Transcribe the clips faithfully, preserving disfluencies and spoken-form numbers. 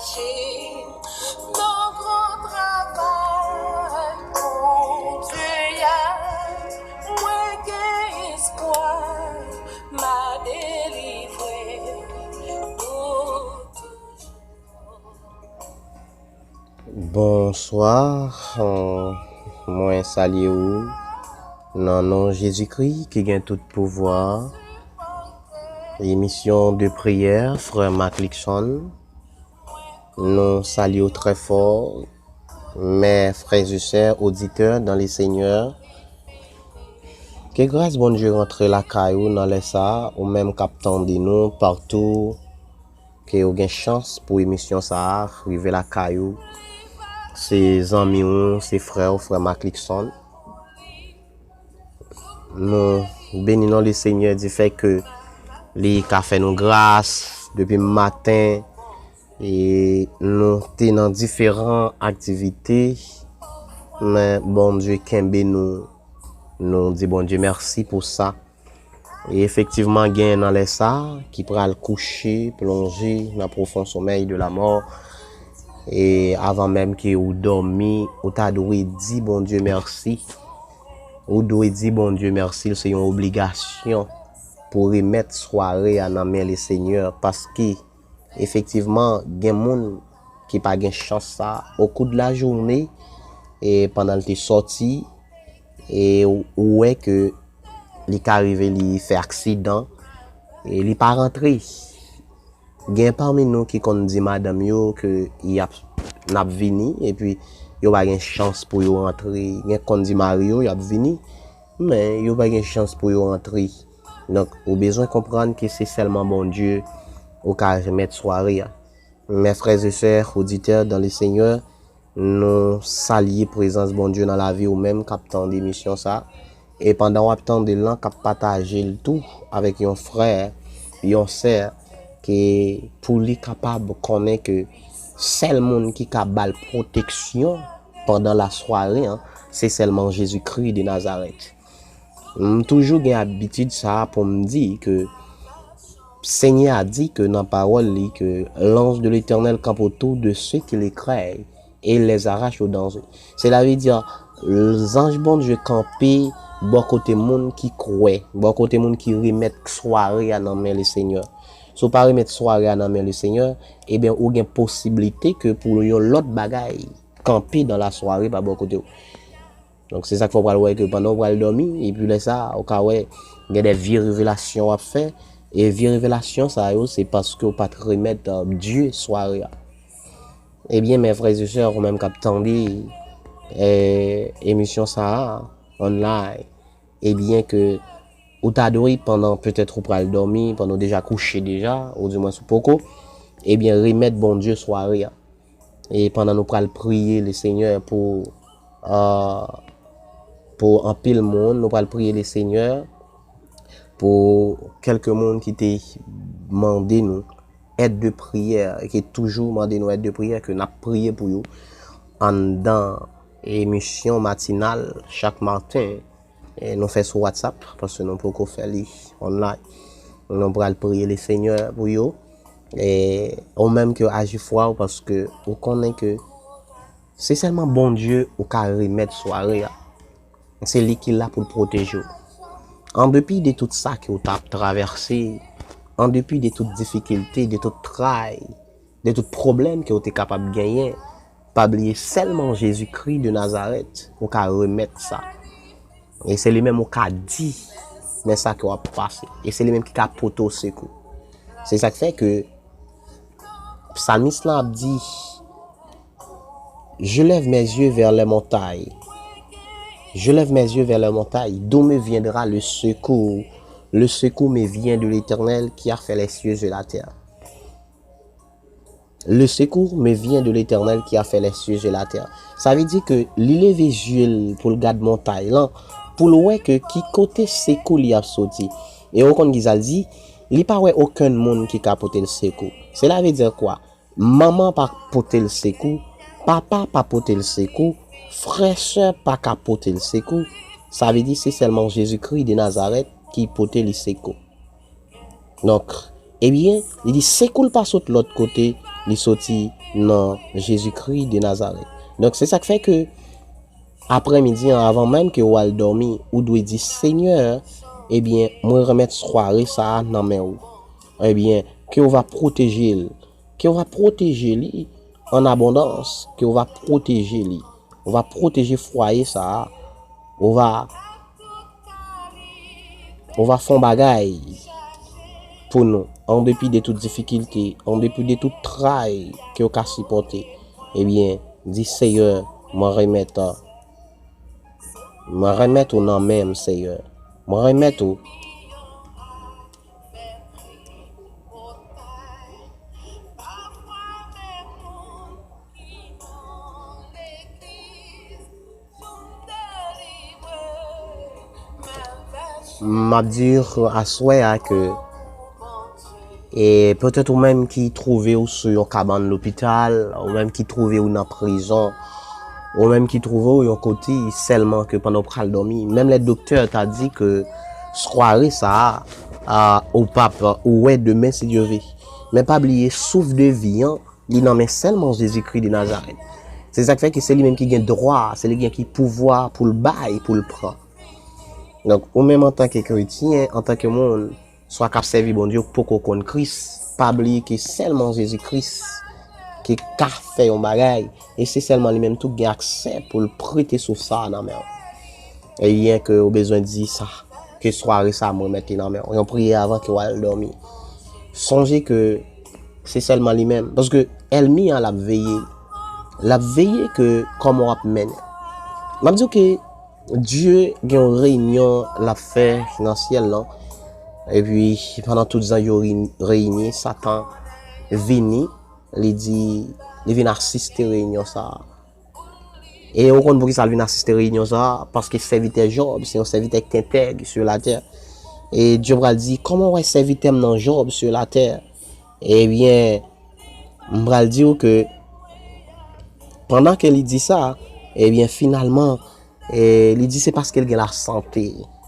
Nan gran travay Bondye a, mwen gen espwa, m a delivre pou toujou. Bonswa, euh, mwen salye ou nan non Jezikri ki gen tout pouvwa. Emisyon de priyè, frè Maclickson. Nou salye w trè fò, mè frè e sè, oditè dans le Seigneur. Ke gras Bondye rantre lakay ou nan lè sa a, ou menm k ap tande nou patou, ke ou gen chans pou emisyon sa a rive lakay ou. Se zanmi ou, se frè ou, frè Maclickson. Nou beni non le Senyè di fè ke li ka fè nou gras depi maten. E nou te nan diferan aktivite, men Bondye kenbe nou. Nou di Bondye mèsi pou sa. E efektivman, gen nan lè sa ki pral kouche, plonje nan pwofon somèy de la mò. E avan menm ke ou dòmi, ou ta dwe di Bondye mèsi. Ou dwe di Bondye mèsi, se yon obligasyon pou remèt sware a nan men le Senyè, paske efektivman, gen moun ki pa gen chans sa. Au cours de la journée, e pandan l te sòti, e ou ou wè ke li ka rive li fè aksidan, e li pa rantre. Gen pami nou ki konn di madanm yo ke y ap, n ap vini, epi yo pa gen chans pou yo rantre. Gen konn di mari yo, y ap vini, men yo pa gen chans pou yo rantre. Donk, ou bezwen konprann ke se sèlman Bondye ou ka remèt sware a. Mes frères et sœurs, auditeurs dans le Seigneur, nou salye prezans Bondye nan lavi ou menm k ap tande emisyon sa. E pandan w ap tande l lan, k ap pataje l tou avèk yon frè, yon sè, ke pou li kapab konnen ke sèl moun ki ka ba l pwoteksyon pandan lasware an, se sèlman Jezikri de Nazarèt. M toujou gen abitid sa a pou m di ke Senyè a di ke nan pawòl li ke l'ange de l'Éternel campe autour de ceux qui le craignent et les arrache au danger. Sela vle di, zanj Bondye kanpe bò kote moun ki kwè, bò kote moun ki remèt sware a nan men le Senyè. Si w pa remèt sware a nan men le Senyè, ebyen ou gen posiblite ke pou yon lòt bagay kanpe dan lasware pa bò kote w. Donk se sa k fè w pral wè ke pandan w pral dòmi, epi lè sa a, ou ka wè gen de vye revelasyon w ap fè, e vye revelasyon sa yo, se paske w pa t remèt, euh, Dye sware a. Ebyen, mes frères et sœurs, ou menm k ap tande, eh, emisyon sa a, online, ebyen ke ou ta dwe, pandan petèt ou pral dòmi, pandan w deja kouche deja, ou dimwens ou poko, ebyen, remèt Bondye sware a. E pandan nou pral priye le Senyè pou, euh, pou anpil moun, nou pral priye le Senyè pou kèlke moun ki te mande nou èd de priyè, e ki toujou mande nou èd de priyè, ke n ap priye pou yo anndan emisyon matinal chak maten. E nou fè sou WhatsApp, paske nou poko fè li online. Nou pral priye le Senyè pou yo. E ou menm ke aji fwa w, paske ou konnen ke se sèlman Bondye ou ka remèt sware a. Se li ki la pou l pwoteje w. An depi de tout sa ke w t ap travèse, an depi de tout difikilte, de tout tray, de tout pwoblèm ke w te kapab genyen, pa bliye sèlman Jezikri de Nazarèt ou ka remèt sa. E se li menm ou ka di, men sa ke w ap pase. E se li menm ki ka pote w sekou. Se sa k fè ke psalmis lan ap di, Je lève mes yeux vers les montagnes. Je lève mes yeux vers les montagnes. D'où me viendra le secours? Le secours me vient de l'Éternel qui a fait les cieux et la terre. Le secours me vient de l'Éternel qui a fait les cieux et la terre. Sa vle di ke li leve zye l pou l gad montay lan, pou l wè ke ki kote sekou li ap soti. E ou konn ki sa l di, li pa wè okenn moun ki ka pote l sekou. Sela vle di kwa? Manman pa pote l sekou, papa pa pote l sekou, frè sè pa ka pote l sekou. Sa vle di se sèlman Jezikri de Nazarèt ki pote li sekou. Donk, ebyen, li di sekou l pa sot lòt kote, li soti nan Jezikri de Nazarèt. Donk, se sa k fè ke aprèmidi an, avan menm ke w al dòmi, ou dwe di, Senyè, ebyen, mwen renmèt sware sa a nan men w. Ebyen, ke w va pwoteje l, ke w va pwoteje li an abondans, ke w va pwoteje li, w va pwoteje fwaye sa a, w va, w va fè yon bagay pou nou, an depi de tout difikilte, an depi de tout tray ke w ka sipòte. Ebyen, di, Seyè, mwen renmèt, mwen renmèt ou nan men m, Seyè. Mwen renmèt ou. M ap di aswè a ke, e petèt ou menm ki twouve w sou yon kabann lopital, ou menm ki twouve w nan prizon, ou menm ki twouve w yon kote sèlman ke pandan w pral dòmi, menm lè doktè ta di ke sware sa a, a, ou p ap wè demen si Dye ve. Men pa bliye, souf de vi an, li nan men sèlman Jezikri de Nazarèt. Se sa k fè ke se li menm ki gen dwa, se li gen ki pouvwa pou l bay, pou l pran. Donk, ou menm antanke kretyen, antanke moun, swa k ap sèvi Bondye, ou poko konn Kris, pa bliye ke sèlman Jezi Kris ki ka fè yon bagay, e se sèlman li menm tou ki gen aksè pou l prete souf sa a nan men w. Ebyen ke ou bezwen di sa, ke sware sa a mwen mete nan men w. Yon priyè avan ke w al dòmi. Sonje ke se sèlman li menm. Paske ènmi an l ap veye. L ap veye ke kòman w ap mennen. M ap di w ke Dye gen yon reyinyon l ap fè nan syèl lan. Epi, pandan tout zanj yo ri- reyini, Satan vini, li di, li vin asiste reyinyon sa a. E ou konn poukisa l vin asiste reyinyon sa a? Paske sèvitè Jòb, se yon sèvitè ki te entèg sou latè. E Dye pral di, kòman w wè sèvitè m nan Jòb sou latè? Ebyen, m pral di w ke pandan ke li di sa, ebyen, finalman, e, li di se paske l gen lasante.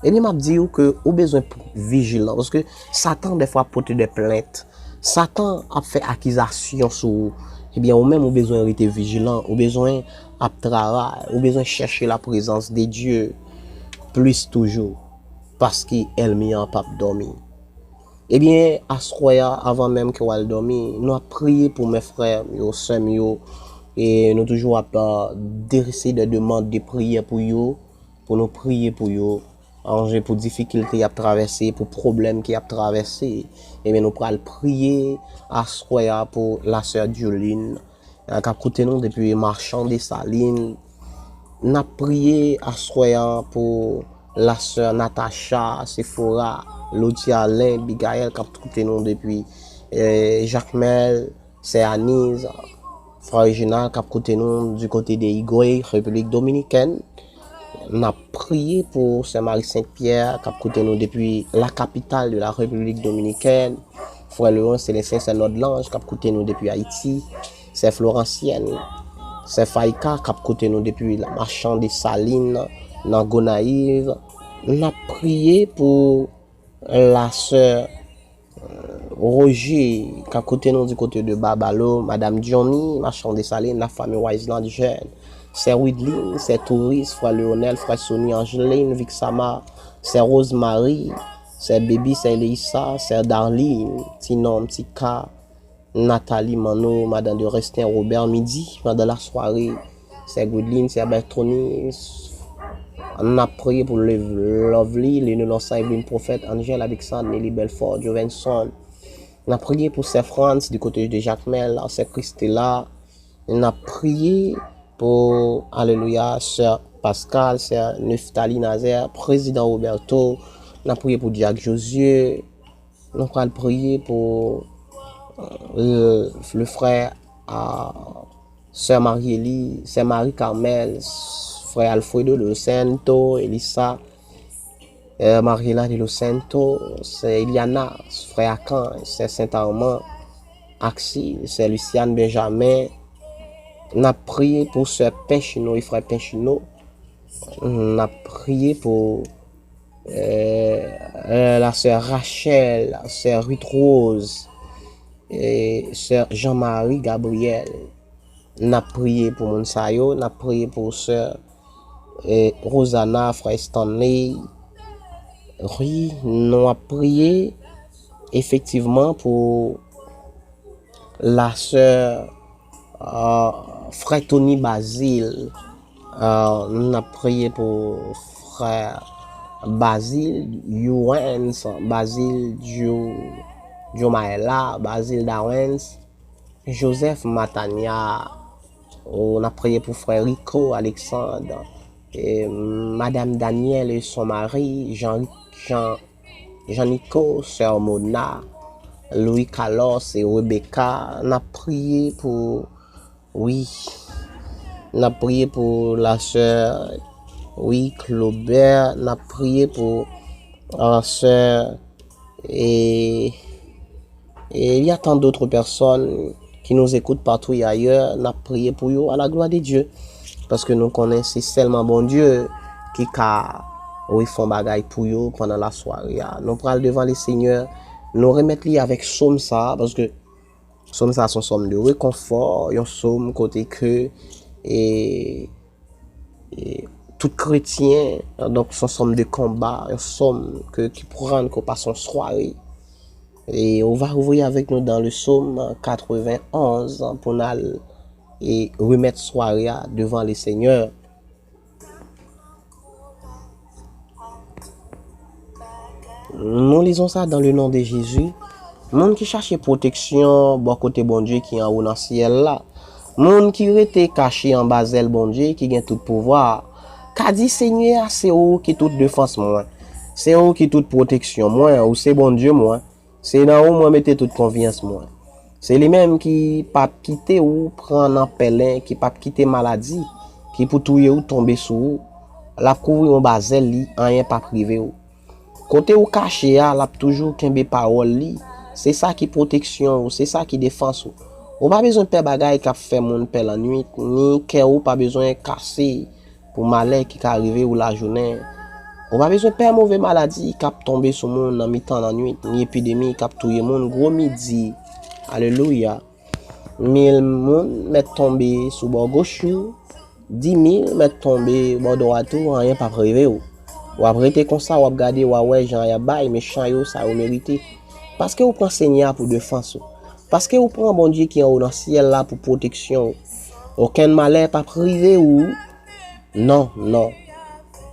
Ebyen, m ap di w ke ou bezwen p- vijilan, paske Satan dèfwa ap pote de plent. Satan ap fè akizasyon sou ou. Ebyen, ou menm, ou bezwen rete vijilan, ou bezwen ap travay, ou bezwen chèche laprezans de Dye plis toujou, paske ènmi an p ap dòmi. Ebyen, aswè a, avan menm ke w al dòmi, nou ap priye pou men frè m yo, sè m yo, e nou toujou ap, a, adrese de demann de priyè pou yo, pou nou priye pou yo, anje pou difikilte y ap travèse, pou pwoblèm ke y ap travèse. Ebyen, nou pral priye aswè a pou la sè Dieline, k ap koute nou depi Machan Desalin. N ap priye aswè a pou la sè Natacha, Sephora, Loti Alain, Bigaël k ap koute nou depi, eh, Jakmèl, sè Aniz, frè Reginald k ap koute nou du côté de Higüey, Repiblik Dominikèn. N ap priye pou sè Marie Saint Pierre k ap koute nou depi la capitale de la République Dominicaine, frè Leon Célestin, sè Nòdlanj k ap koute nou depi Ayiti, sè Florancienne, sè Faïka k ap koute nou depi la Machan Desalin nan Gonayiv. N ap priye pou la sè Roger, k ap koute nou du côté de Babalo, Madame Johnny, Machan Desalin, la famille Wiseland Jeune, sè Widlin, sè Touris, frè Leonel, frè Sony, Angeline, Vixama, sè Rosemary, sè Baby, sè Leïsa, sè Darline, Ti Nonm, Ti Ka, Nathalie, Manno, Madan de Restin, Robert, Midi, pandan la sware, sè Gridlin, sè Bertoni, n ap priye pou Lev- Lovely, Lino Lonsan, Evelyn Prophète, Angel, Alexandre, Nelly Belfort, Jovenson. N ap priye pou sè Frantz, du côté de Jakmèl, sè Christella. N ap priye pou, alelouya, sè Pascal, sè Neftali Nazaire, prezidan Roberto. N ap priye pou Dyak Josué. Nou pral priye pou, euh, le, le frè a sè Mariely, sè Marie Carmel, frè Alfredo de Los Santos, Elisa, euh, Mariela de Los Santos, sè Eliana, frè Akan, sè Saint Armand, Axil, sè Luciane Benjamin. N ap priye pou sè Penchino e frè Penchino. N ap priye pou, euh, euh, la sè Rachel, sè Ruth Rose, e, sè Jean-Marie Gabriel. N ap priye pou moun sa yo, n ap priye pou sè, e, Rosana, frè Stanley. Wi, nou ap priye efektivman pou la sè, euh, frè Tony Bazil. Euh, n ap priye pou frè Bazil Yuens, Bazil Djo-, Djomaela, Bazil Dawens, Joseph Matania. Ou n ap priye pou frè Rico Alexandre, e, madam Daniel e son mari, Jean, Jean, Jean Nico, sè Mona, Louis Carlos e Rebecca. N ap priye pou, wi, n ap priye pou la sè, wi, Claubert. N ap priye pou, euh, sè, e, e il y a tant d'autres personnes qui nous écoutent partout et ailleurs. N ap priye pou yo à la gloire de Dieu. Paske nou konnen se sèlman Bondye ki ka, wi, fè yon bagay pou yo pandan lasware a. Nou pral devan le Senyè, nou remèt li avèk sòm sa a, paske sòm sa a se yon sòm de rekonfò, yon sòm kote ke, e, e, tout kretyen, donk se yon sòm de konba, yon sòm ke, ki pran ke w pase yon sware. E ou va ouvri avèk nou dans le psaume quatre-vingt-onze pou n al, e, remèt sware a devan le Senyè. Nou lizon sa dans le nom de Jésus. Moun ki chache pwoteksyon bò kote Bondye ki anwo nan syèl la. Moun ki rete kache anba zèl Bondye ki gen tout pouvwa a, ka di, Senyè a, se ou ki tout defans mwen. Se ou ki tout pwoteksyon mwen, ou se Bondye mwen. Se nan ou mwen mete tout konfyans mwen. Se li menm ki p ap kite ou pran nan pèlen, ki p ap kite maladi ki pou touye ou tonbe sou ou. L ap kouvri w anba zèl li, anyen p ap rive w. Kote ou kache a, l ap toujou kenbe pawòl li. Se sa ki pwoteksyon ou, se sa ki defans ou. Ou pa bezwen pè bagay k ap fè moun pè lannwit, ni kè ou pa bezwen kase pou malè ki ka rive ou lajounen. Ou pa bezwen pè move maladi k ap tonbe sou moun nan mitan lannwit, ni epidemi k ap touye moun gwo midi. Alelouya. Mil moun mèt tonbe sou bò goch ou, di mil mèt tonbe bò dwat ou, anyen p ap rive w. W ap rete konsa, w ap gade, w a wè jan y ap bay mechan yo sa yo merite. Paske ou pran Senyè a pou defans ou. Paske ou pran Bondye ki anwo nan syèl la pou pwoteksyon ou. Okenn malè p ap rive ou. Non, non.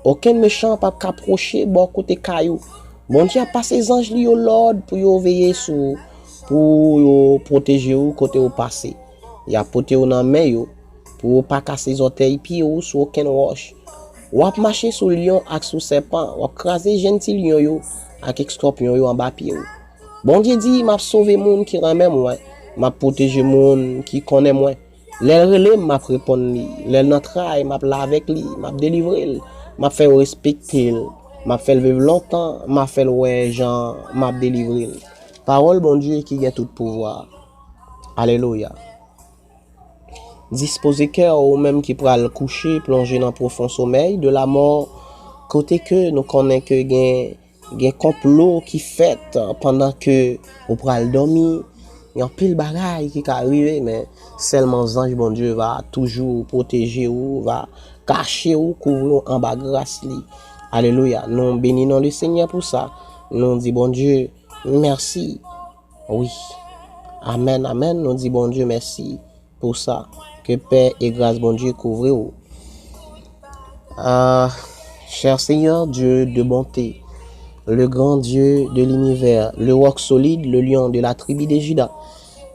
Okenn mechan p ap ka pwoche bò kote kay ou. Bondye ap pase zanj li yo lòd pou yo veye sou ou, pou yo pwoteje ou kote ou pase. Y ap pote ou nan men yo, pou ou pa kase zòtèy pye ou sou okenn wòch. W ap mache sou lyon ak sou sèpan, w ap kraze jenn ti lyon yo ak eskòpyon yo anba pye ou. Bondye di, m ap sove moun ki renmen mwen, m ap pwoteje moun ki konnen mwen. Lè l rele m, m ap reponn li. Lè l nan tray, m ap la avèk li, m ap delivre l. M ap fè yo respekte l. M ap fè l viv lontan, m ap fè l wè jan m ap delivre l. Pawòl Bondye ki gen tout pouvwa. Alelouya. Dispoze kè w, ou menm ki pral kouche, plonje nan pwofon somèy de lamò, kote ke nou konnen ke gen, gen konplo ki fèt pandan ke ou pral dòmi. Gen anpil bagay ki ka rive, men sèlman zanj Bondye va toujou pwoteje ou, va kache ou, kouvri ou anba gras li. Alelouya. Nou beni non le Senyè pou sa. Nou di Bondye mèsi. Wi. Amèn, amèn. Nou di Bondye mèsi pou sa. Ke pè e gras Bondye kouvri w. Ah, cher Seigneur, Dieu de bonté, le grand Dieu de l'univers, le roc solide, le lion de la tribu de Juda.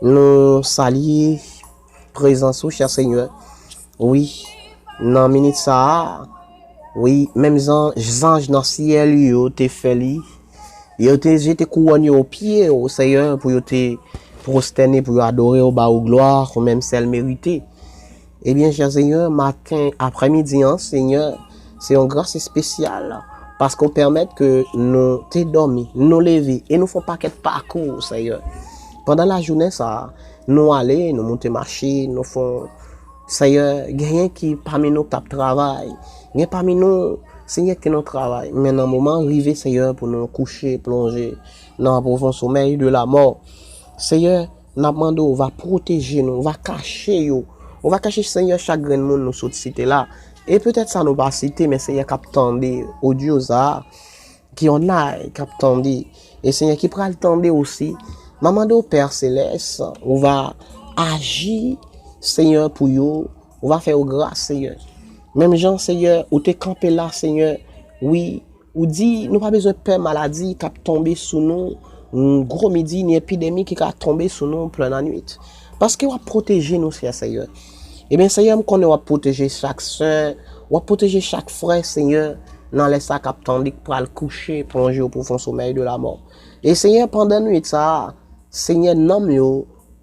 Nou salye prezans ou, cher Seigneur. Wi, nan minit sa a, wi, menm zan-, zanj nan syèl yo te fè li. Yo te jete kouwòn yo o pye w, Seyè, pou yo te pwostène, pou yo adore w, ba ou glwa, ou menm sèl merite. Ebyen, chè Seyè, maten, aprèmidi an, Seyè, se yon gras espesyal, paske w pèmèt ke nou te dòmi, nou leve, e nou fè yon pakèt pakou, Seyè. Pandan lajounen sa a, nou ale, nou moute machin, nou fè yon Seyè, genyen ki pami nou k t ap travay. Gen pami nou, Seyè, ki te nan travay. Men nan moman rive, Seyè, pou nou kouche, plonje nan pwofon somèy de lamò. Seyè, n ap mande w, ou va pwoteje nou, ou va kache yo. Ou va kache, Senyè, chak grenn moun nou sot site la. E petèt sa nou pa site, men Senyè k ap tande odyo sa a, ki online, k ap tande, e Senyè ki pral tande osi, m ap mande w, Pè Selès, ou va aji, Senyè, pou yo, ou va fè yo gras, Senyè. Menm jan, Senyè, ou te kanpe la, Senyè, wi, ou di nou pa bezwen pè maladi k ap tonbe sou nou, gwo midi, ni epidemi ki ka tonbe sou nou plen lannwit. Paske w ap pwoteje nou, chè Senyè. Ebyen, Senyè, m konnen w ap pwoteje chak sè, w ap pwoteje chak frè, Senyè, nan lè sa k ap tande, k pral kouche, plonje o pwofon somèy de lamò. E Senyè, pandan nwit sa a, Senyè, nanm yo,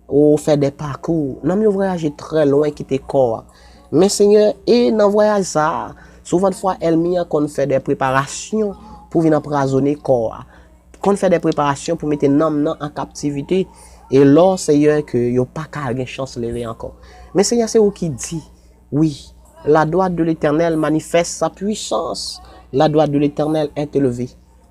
ou fè de pakou. Nanm yo vwayaje trè lwen kite kò a. Men Senyè, e nan vwayaj sa a, souvandfwa ènmi an konn fè de preparasyon pou vin anpwazonnen kò a. Konn fè de preparasyon pou mete nanm nan an kaptivite. E lò, Senyè, ke yo pa ka gen chans leve ankò. Men Senyè, se ou ki di, wi, la droite de l'Éternel manifeste sa puissance. La droite de l'Éternel est élevée.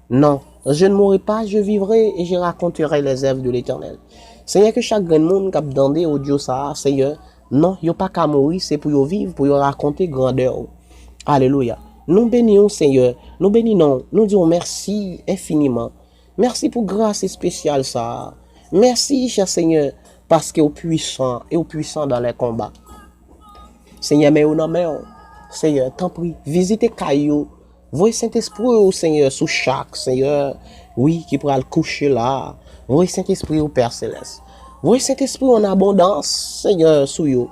Non, je ne mourrai pas, je vivrai et je raconterai les œuvres de l'Éternel. Senyè, ke chak grenn moun k ap tande odyo sa a, Senyè, non, yo pa ka mouri, se pou yo viv, pou yo rakonte grandè w. Alelouya. Nou beni w, Senyè. Nou beni non w. Nou di w mèsi enfiniman. Mèsi pou gras espesyal sa a. Mèsi, chè Senyè, paske w pwisan e w pwisan dans les combats. Senyè, men yo nan men w. Senyè, tanpri, vizite kay yo. Voye Sentespri w, Senyè, sou chak, Senyè, wi, ki pral kouche la. Voye Sentespri w, Pè Selès. Voye Sentespri w an abondans, Senyè, sou yo.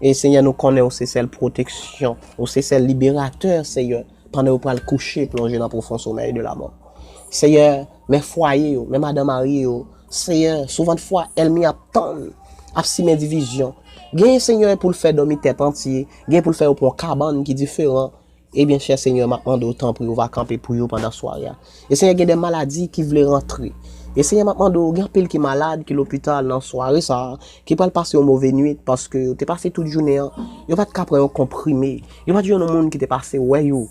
E Senyè, nou konnen w se sèl pwoteksyon, w se sèl liberatè, Senyè, pandan yo pral kouche, plonje nan pwofon somèy de lamò. Senyè, men fwaye yo, men madan marye yo, Senyè, souvandfwa ènmi ap tann, ap simen divizyon. Genyen, Senyè, pou l fè dòmi tèt antye, genyen pou l fè yo pran yon kabann ki diferan. Ebyen, chè Senyè, m ap mande w, tanpri, ou va kanpe pou yo pandan sware a. E Senyè, gen de maladi ki vle rantre. E Senyè, m ap mande w, gen anpil ki malad, ki lopital nan sware sa a, ki pral pase yon move nwit, paske yo te pase tout jounen an, yo pa t ka pran yon konprime, yo pa t jwenn yon moun ki te pase wè yo.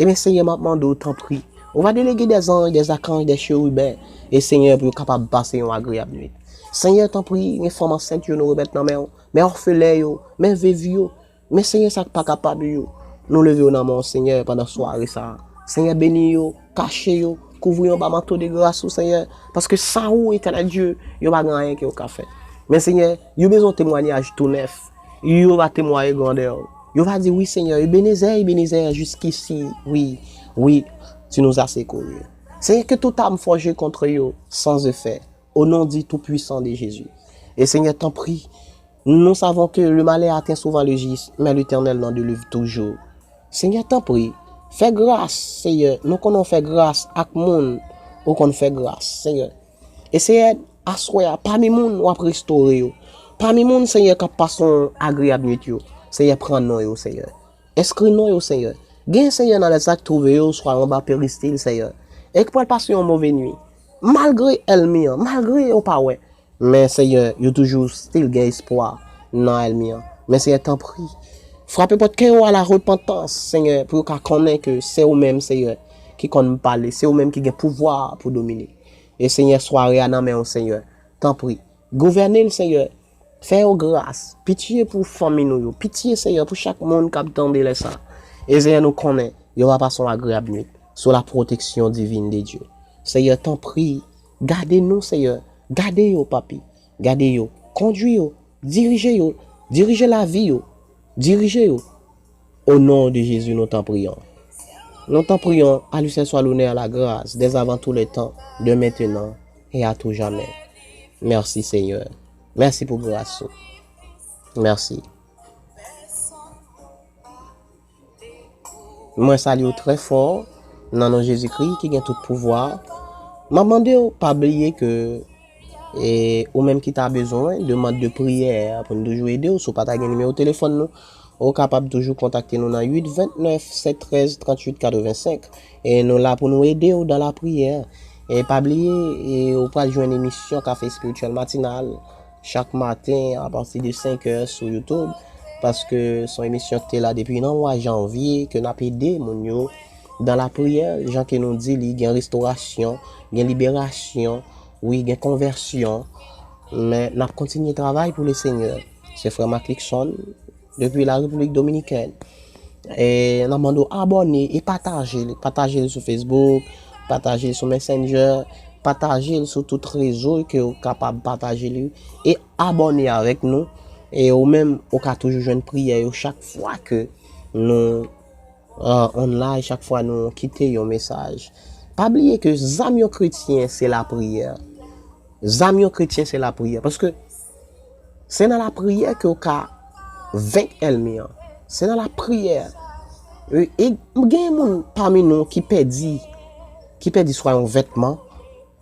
Ebyen, Senyè, m ap mande w, tanpri, ou va delege de zanj, de zakanj, de cheriben, e Senyè, pou yo kapab pase yon agreyab nwit. Senyè, tanpri, gen fanm ansent yo nou remèt nan men w, men òfelen yo, men vev yo, men Senyè, sa k pa kapab yo, nou leve yo nan men w, Senyè, pandan sware sa a. Senyè, beni yo, kache yo, kouvri yo anba manto de gras ou, Senyè, paske san ou, Etènèl Dye, yo pa gen anyen ke yo ka fè. Men, Senyè, yo bezwen yon temwayaj tou nèf. Yo va temwaye grandè w. Yo va di, wi, Senyè, Ebenezè, Ebenezè, jusqu'ici, wi, wi, tu nous as secourus. Senyè, que toute arme forgée contre eux sans effet, au nom du Tout-Puissant de Jésus. E Senyè, tanpri, nous savons que le malheur atteint souvent le juste, mais l'Éternel nous délivre toujours. Senyè, tanpri, fè gras, Senyè, nou konnen w fè gras ak moun ou konn fè gras, Senyè. E Senyè, aswè a, pami moun w ap restore yo, pami moun, Senyè, k ap pase yon agreyab nwit yo, Senyè, pran non yo, Senyè. Enskri non yo, Senyè. Gen, Senyè, nan lè sa k twouve yo, swa anba peristil, Senyè, e k pral pase yon move nwi. Malgre ènmi an, malgre yo pa wè, men, Senyè, yo toujou still gen espwa nan ènmi an. Men, Senyè, tanpri, frape pòt kè yo a la repantans, Senyè, pou yo ka konnen ke se ou menm, Senyè, ki konn pale, se ou menm ki gen pouvwa pou domine. E, Senyè, sware a nan men w, Senyè. Tanpri, gouvène l, Senyè. Fè yo gras. Pitye pou fanmi nou yo. Pitye, Senyè, pou chak moun k ap tande lè sa. E, Senyè, nou konnen yo va pase yon agreyab nwit sou la protection divine de Dieu. Senyè, tanpri, gade nou, Senyè. Gade yo, Papi. Gade yo. Kondui yo. Dirije yo. Dirije lavi yo. Dirije yo. Au nom de Jésus, nous t'en prions. Nous t'en prions, à lui seul soit l'honneur, la grâce, dès avant tous les temps, de maintenant et à tout jamais. Mèsi, Senyè. Mèsi pou gras ou. Mèsi. Mwen salye w trè fò nan non Jezikri ki gen tout pouvwa. M ap mande w pa bliye ke, e, ou menm ki ta bezwen demande de priyè pou n toujou ede w, si w pa ta gen nimewo telefòn nou, ou kapab toujou kontakte nou nan uit vennèf sèt trèz tranntuit katrevensenk. E nou la pou nou ede w dans la prière. E pa bliye, e, ou pral jwenn emisyon Kafe Espirityèl Matinal chak maten apati de senk è sou YouTube, paske se yon emisyon ki te la depi nan mwa janvye, ke n ap ede moun yo dans la prière, jan ke nou di li, gen restorasyon, gen liberasyon, wi, gen konvèsyon. Men n ap kontinye travay pou le Senyè. Se frè Marc Luckson, depi la Repiblik Dominikèn. E n ap mande w abòne e pataje l. Pataje l sou Facebook, pataje l sou Messenger, pataje l sou tout rezo ke w kapab pataje li. E abòne avèk nou. E ou menm, ou ka toujou jwenn priyè yo chak fwa ke nou uh, online, chak fwa nou kite yon mesaj. Pa bliye ke zam yon kretyen se lapriyè. Zam yon kretyen se lapriyè. Paske se nan lapriyè ke w ka venk ènmi an. Se nan lapriyè. E, e gen moun pami nou ki pèdi, ki pèdi swa yon vètman.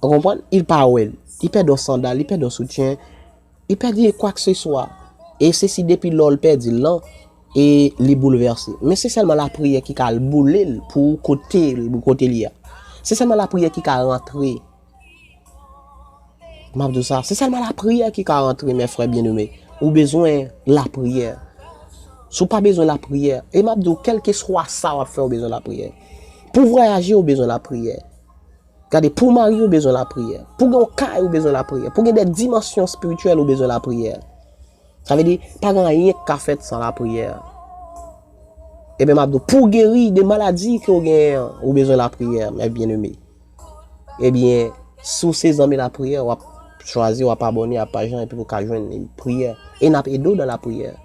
Ou konprann? Li pa wè l. Li pèdi yon sandal, li pèdi yon soutyen, li pèdi kwakeseswa. E se si depi lò l pèdi l lan, e li boulvèse. Men se sèlman lapriyè ki ka al boule l pou kote, pou kote li a. Se sèlman lapriyè ki ka rantre. M ap di w sa, se sèlman lapriyè ki ka rantre, mè frè byeneme. Ou bezwen lapriyè. Si w pa bezwen lapriyè, e m ap di w, kèlkeswa sa w ap fè, ou bezwen lapriyè. Pou vwayaje, ou bezwen lapriyè. Gade, pou w marye, ou bezwen lapriyè. Pou w gen yon kay, ou bezwen lapriyè. Pou w gen de dimansyon espirityèl, ou bezwen lapriyè. Sa vle di, pa gen anyen k ka fèt san lapriyè. Ebyen, m ap di w, pou w geri de maladi ke w genyen an, ou bezwen lapriyè, mè byeneme. Ebyen, si w se zanmi lapriyè, w ap chwazi, w ap abòne a paj lan, epi pou w ka jwenn priyè. E n ap ede w nan lapriyè.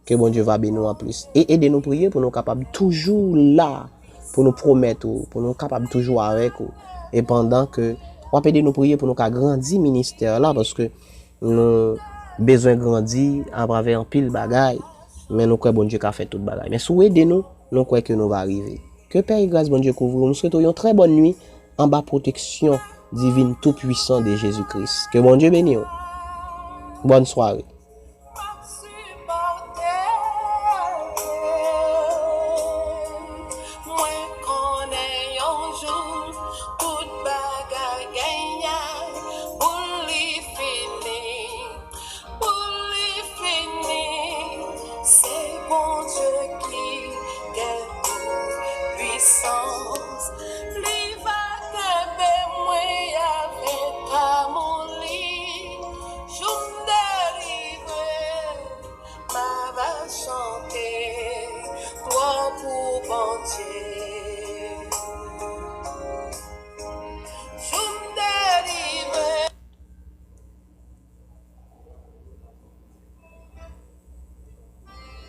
Ke Bondye va beni w anplis. E ede nou priye pou nou kapab toujou la, pou nou pwomèt ou, pou nou kapab toujou avèk ou. E pandan ke w ap ede nou priye pou nou ka grandi ministè la, paske nou bezwen grandi atravè anpil bagay, men nou kwè Bondye ka fè tout bagay. Men si w ede nou, nou kwè ke nou va rive. Ke pè e gras Bondye kouvri w. M swete w yon trè bòn nwi anba pwoteksyon divin tou pwisan de Jezi Kris. Ke Bondye beni w. Bòn sware. Mwen konnen yon jou tout bagay genyen pou li fini, pou li fini. Se Bondye ki gen tout pwisans. Li va kenbe mwen avèk amou li. Jou m delivre, m ava chante glwa pou Bondye.